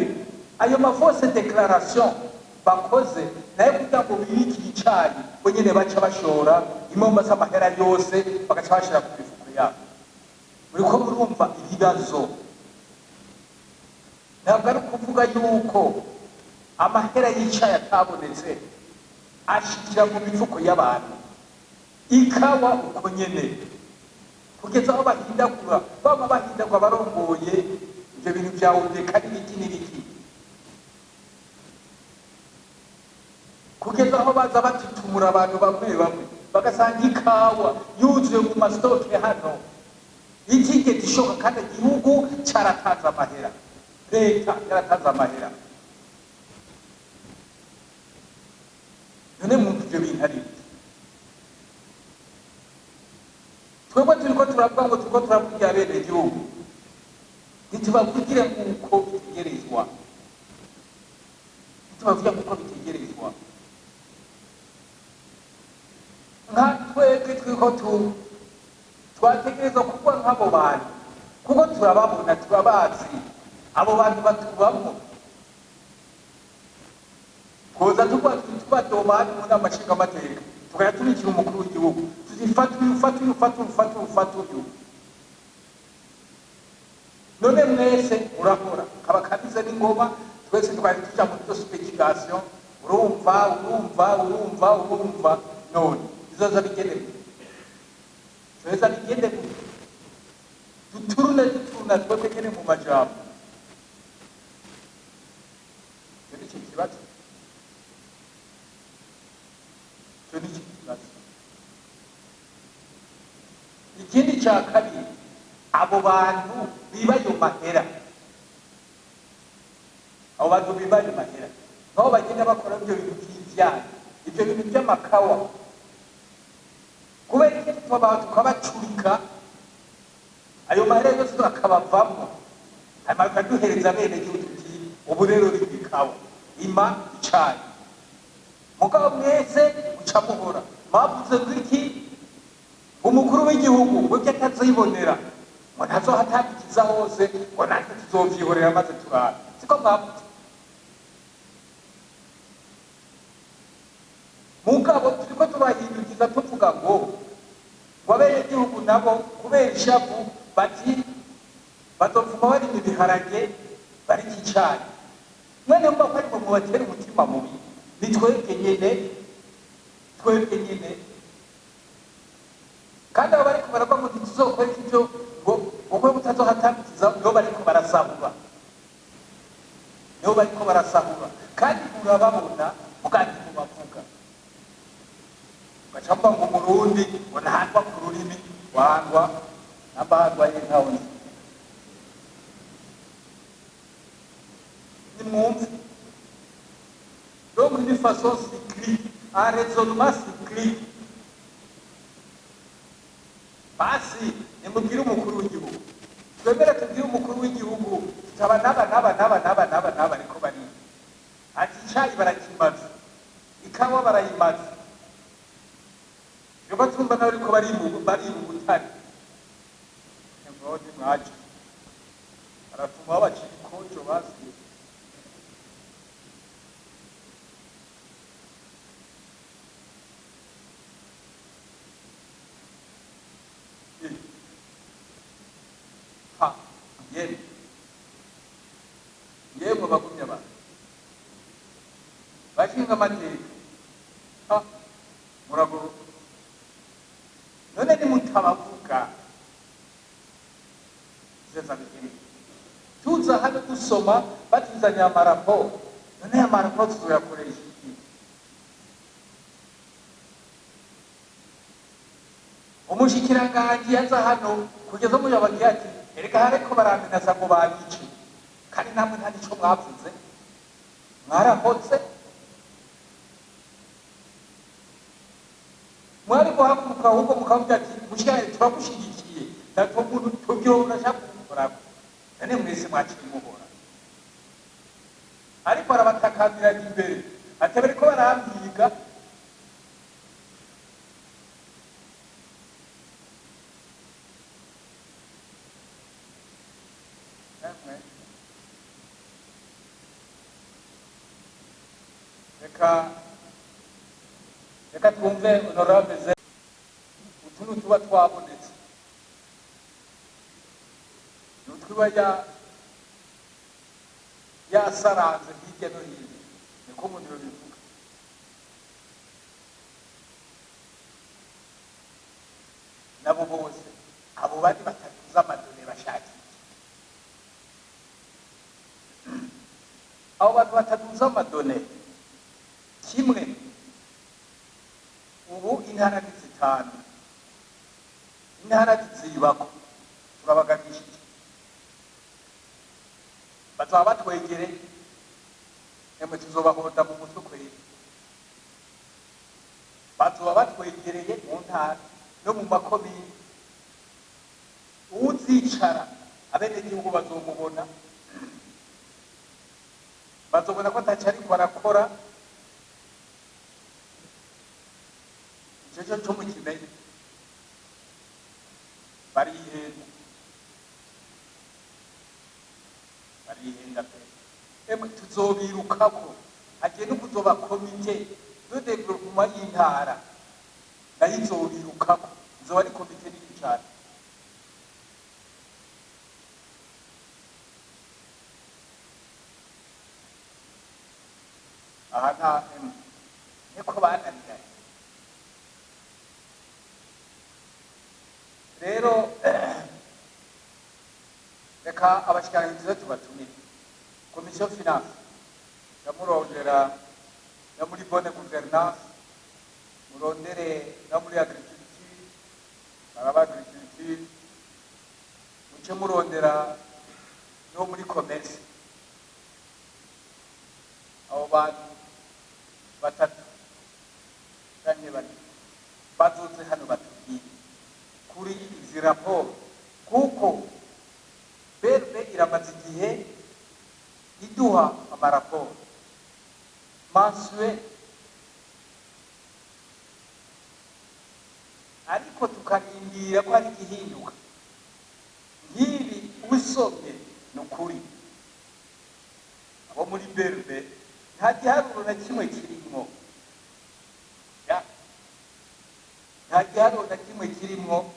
ayo ma fausses déclarations bakoze nayo kugira ngo bibikire icayi, bo nyene baca bashora i Mombasa, amahera yose bagaca bashira ku mifuko yabo. Muriko murumva ibibazo? Ntabwo ari ukuvuga yuko amahera y'icayi atabonetse, ashikira mu mifuko y'abantu. Ikawa uko nyene, kugeza aho bahindagura, baba bahindagura barongoye ivyo bintu vya ODECA n'ibiki n'ibiki, kugeza aho baza batutumura abantu bamwe bamwe, bagasanga ikawa yuzuye mu ma stocks hano itigeze ishoka, kandi igihugu caratanze amahera, leta yaratanze amahera. None mwumva ivyo bintu ari biki? Twebwe turiko turavuga ngo turiko turavugira abenegihugu, ntitubavugire nk'uko bitegerezwa, ntitubavugira nk'uko bitegerezwa. Nka twebwe turiko twategerezwa kuba nk'abo bantu, kuko turababona, turabazi, abo bantu batubamwo. Twoza tuba tubadoma hano mu nama nshingamateka, tukajya tubikira umukuru w'igihugu tuti: "Fata uyu, fata uyu, fata uyu, fata uyu, fata uyu." None mwese murakora kaba kabize n'ingoma, twese twari tuja muri zo spéculation. Urumva, urumva, urumva, urumva, none bizoza bigende gute? Bizoza bigende gute? Duturune, duturuna twebwe nyene mu majambo. Icyo ni cyo kibazo, icyo ni cyo kibazo. Ikindi cya kabiri, abo bantu biba ayo mahera, abo bantu biba ayo mahera nabo bagenda bakora ibyo bintu by'ivyayi, ibyo bintu by'amakawa, kubera iki tukabacurika ayo mahera yose akabavamwo, hanyuma bakaduhereza bene gihugu tuti: "Ubu rero ni ikawa, ima icayi"? Mugabo mwese muca muhora mwavuze ngo iki? Umukuru w'igihugu ngo ibyo atazibonera ngo ntazohatangikiza hose, ngo natwe tuzovyihorera maze turabe. Siko mwavuze? Mugabo turiko turahindukiza tuvuga ngo abenegihugu nabo kubera ishavu bati bazopfuma barima ibiharage, barika icayi. Mwene mba ko arimo mubatera umutima mubi, ni twebwe nyene, twebwe nyene. Kandi abo bariko baravuga ngo ntituzokora ivyo, ngo kuko mutazohatangikiza, nibo bariko barasahura. Nibo bariko barasahura, kandi urababona mugandi mubavuga. Ugaca mvuga ngo Umurundi ngo ntahandwa ku rurimi, wandwa n'abahandwa y'intaho nzi. Nimwumve. Donc d'une façon cyclique, un raisonnement cyclique. Basi nimubwire umukuru w'igihugu, twemere tubwire umukuru w'igihugu tutaba n'aba n'aba n'aba n'aba n'aba n'aba ariko bari ati icayi barakimaze, ikawa barayimaze, niba twumva nawe ariko bari mu butare. Nimwone mwaje baratuma babacira ikojo basi. Ha, yemwe yemwe bagumye abantu bashinga amateka, ha muragoroka. None nimutabavuga zeza bigende tuza hano dusoma batuzaniye amaraporo. None aya maraporo tuzoyakoresha iki? Umushikiranganji yaza hano kugeza mu yabagiye ati erega hariko baramenaza ngo banyice, kandi namwe nta nico mwavuze, mwarahotse. Mwari guhaguruka ahubwo mukavuga ati mushikiranganji turagushyigikiye, natwo muntu tubwire urashaka kugukorako. None mwese mwaciye muhora. Ariko arabatakambira imbere ati bariko barampiga. Reka twumve honorable ze utuntu tuba twabonetse nutwiba yasaranze hirya no hino, niko umuntu yobivuga. Nabo bose abo bari bataduza amadone bashakiye, abo bantu bataduza amadone kimwe. Ubu intara ni 5, intara zibako turabaganishije, bazaba batwegere emwe tuzobahonda mu mutwe kweri. Bazoba batwegereye mu ntara no mu makomine. Uzicara abenegihugu bazomubona, bazobona ko ataco ariko arakora. Ico cyo mukimenye, barihenda, barihenda pe. Emwe tuzobirukako, hagiye no kuzoba komite de développement y'intara, nayo izobirukako, izoba ari komite nini cane. Aha nta niko bananiranye. Rero reka abashikiranganji tuze tubatumire. Komisiyo finance ndamurondera no muri bonne gouvernance, murondere no muri agriculture, baraba agriculture, muce murondera no muri commerce. Abo bantu batatu canke bane bazoze hano batubwire kuri izi raporo, kuko BRB iramaze igihe iduha amaraporo mensuel, ariko tukarindira ko hari igihinduka. Nk'ibi usomye ni ukuri, abo muri BRB nta giharuro na kimwe kirimwo, nta giharuro na kimwe kirimwo.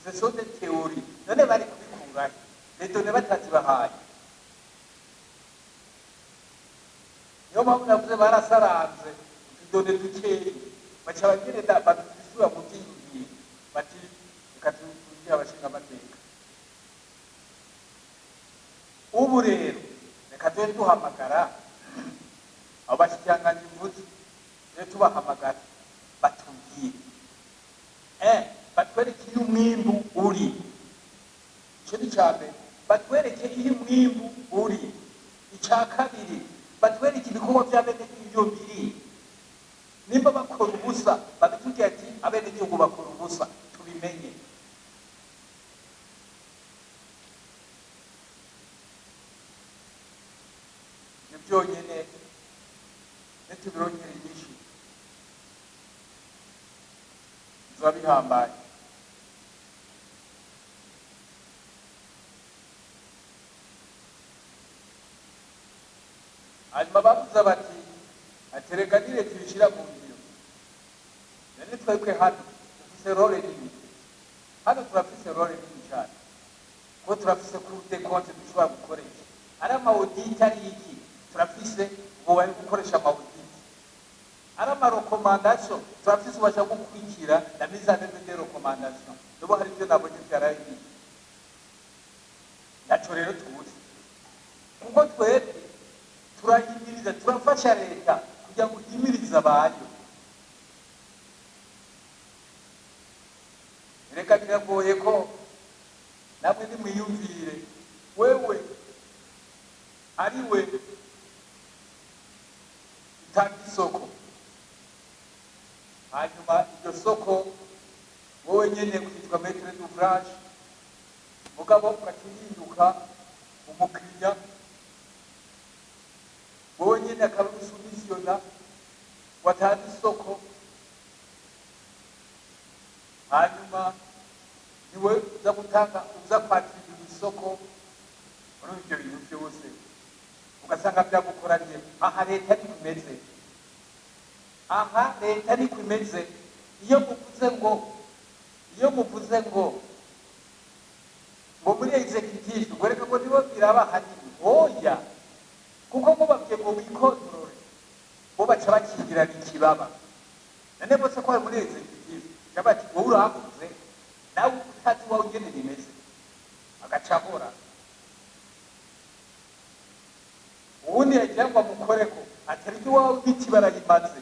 Ce sont des théories. None bari kubikura les données batazibahaye. Niyo mpamvu navuze barasaranze utudone dukeyi, baca bagenda badusubira mu byiyumviro bati reka tubwire abashinga amateka. Ubu rero Reka tube duhamagara abo bashikiranganji mvuze, tube tubahamagara batubwire, batwereke iyo umwimbu uri. Ico ni ica mbere, batwereke iyo umwimbu uri. Ica kabiri, batwereke ibikorwa vy'abenegihugu iyo biri. Nimba bakora ubusa, babitubwire ati abenegihugu bakora ubusa, tubimenye. Ivyo byonyene nitubironkera inyishu bizoba bihambaye. Hanyuma bavuze bati atereka ni leta ibishira mu ngiro. None twebwe hano dufise rôle nini, hano turafise rôle nini cyane, kuko turafise Cour des comptes dushobora gukoresha, ari ama audit, ari iki, turafise ubu bari gukoresha ama audit, ari ama recommandation, turafise ubasha gukurikira la mise en œuvre des recommandations. Nubo hari ibyo nabonye vyarahiye, naco rero tubuze, kuko twebwe turahimiriza, turafasha leta kugira ngo ihimirize abayo. Reka biragoye ko namwe nimwiyumvire, wewe ari we utanga isoko, hanyuma iryo soko wowe nyene kwitwa maître d'ouvrage, mugabo ugaca uhinduka umukiriya, wowe nyene akaba usoumissionna, watanze isoko, hanyuma niwe uza gutanga, uza kwatiriza isoko. Muri ibyo bintu byose ugasanga byagukoranye. Aha leta niko imeze, aha leta niko imeze. Iyo muvuze ngo muri exécutif, ngo reka, ngo nibo biraba hanini, oya, kuko mubabwiye ngo wikontorore, bo baca bakingirana ikibaba. None bose ko bari muri exécutif, bati wowe urahakuze, nawe utazi iwawe ingene bimeze, agaca ahora. Ubundi yagira ngo amukoreko, atari iwawe ibiti barayimaze,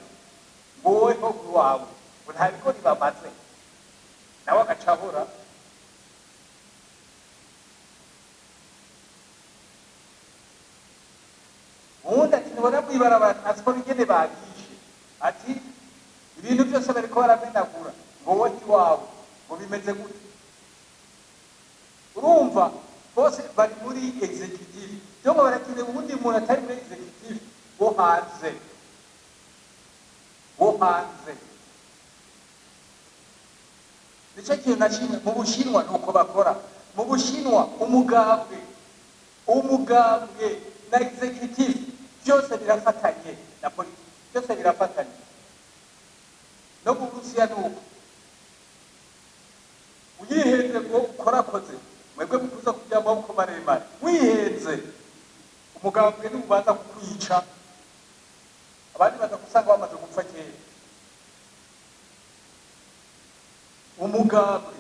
ngo wowe ho iwawe ngo nta bigori bamaze, nawe agaca ahora. Ubundi ati ntibona mw'ibarabara transport ingene bagishe, ati ibintu byose bariko baramenagura, ngo wowe iwawe ngo bimeze gute? Urumva bose bari muri exécutif, donc barakeneye uwundi muntu atari muri exécutif, wo hanze, wo hanze. Nicyo kintu na kimwe mu Bushinwa nuko bakora. Mu Bushinwa umugambwe na exécutif byose birafatanye, na politiki byose birafatanye. No mu Burusiya nuko. Uyihenze ngo ukorakoze, mwebwe mukuza kugira amaboko maremare, wihenze umugambwe niwubanza kukwica, abandi baza gusanga bamaze gupfa kera. Umugambwe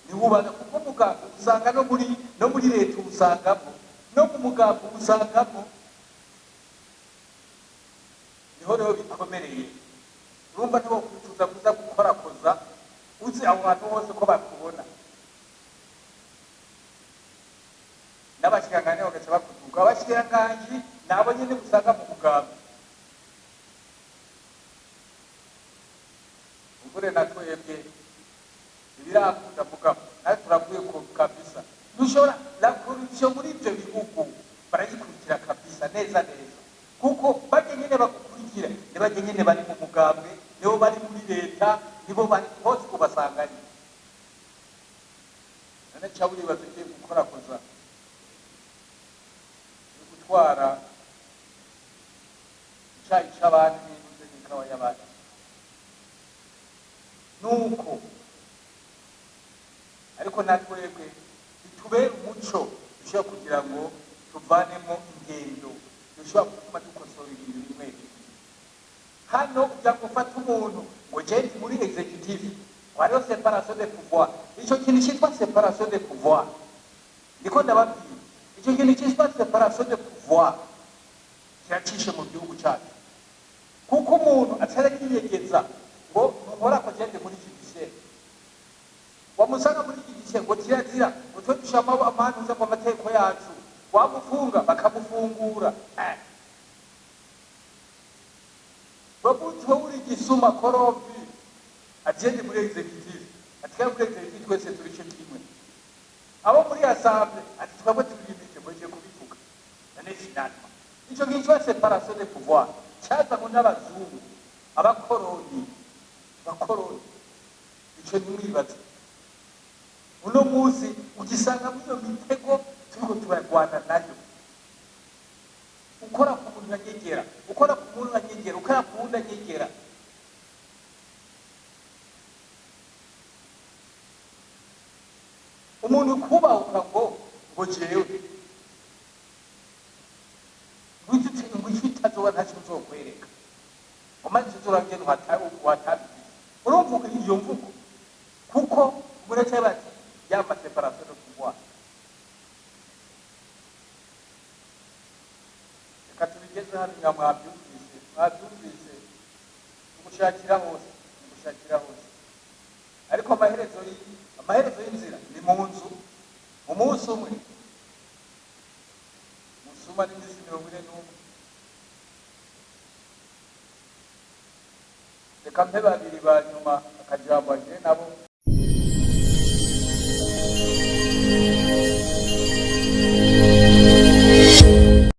niwubanza, kuko umugambwe usanga no muri leta usangamo, no mu mugambwe usangamo, niho rero bikomereye. Urumva niwo kwifuza kuza gukorakoza, uzi aho hantu hose ko bakubona, n'abashikiranganji bagaca bakuduga. Abashikiranganji nabo nyene usanga mu mugambwe. Ubure na twebwe ibirakunda, mugabo nawe turavuye ko kabisa dushobora la corruption muri ivyo bihugu barayikurikira kabisa neza neza, kuko barya nyene bagukurikira ni barya nyene bari mu mugambwe, nibo bari muri leta, nibo bari hose ubasanganye. None ca uribaza ugiye gukorakoza, gutwara icayi c'abandi n'intuze n'ikawa y'abandi, nuko. Ariko natwebwe bitubere umuco dushobora kugira ngo tuvanemo ingendo dushobora gutuma dukosora ibintu bimwe bimwe. Hano kugira ngo ufate umuntu ngo je ndi muri exécutif, hariho séparation de pouvoir. Ico kintu cyitwa séparation de pouvoir, ndiko ndababwira, ico kintu cyitwa séparation de pouvoir. Kiracishe mu gihugu cyacu, kuko umuntu atari yiyegeza ngo ntunkora ko gende muri judiciaire, wamusanga muri judiciaire ngo kirazira, ngo twe dushiramo amanuza ngo amategeko yacu, wamufunga bakamufungura. Babuti wowe uri igisuma corrompu, agende muri exécutif, ati kandi muri exécutif twese turi cyo kimwe. Abo muri assemblée, ati twebwe turi limité. Mweje kubivuga none, finalement ico gihe cya séparation des pouvoirs cyazanywe n'abazungu, abakoroni. Ico ntimwibaze, uno munsi ugisanga muri iyo mitego turiko turarwana nayo. Ukora ku muntu anyegera, ukora ku muntu anyegera, ukora ku wundi anyegera. Umuntu kubahuka ngo jewe ngo icyo utazoba ntacyo nzokwereka, umaze uzuragenda uhatabiye. Urumva iyo mvugo, kuko muretse bati yama séparation de pouvoir. Reka tubigeze hano. Nga mwabyumvise, ugushakira hose, ugushakira hose, ariko amaherezo y'inzira ni mu nzu. Umunsi umwe musuma n'iminsi 41. Reka mpe babiri ba nyuma akajambo agire nabo.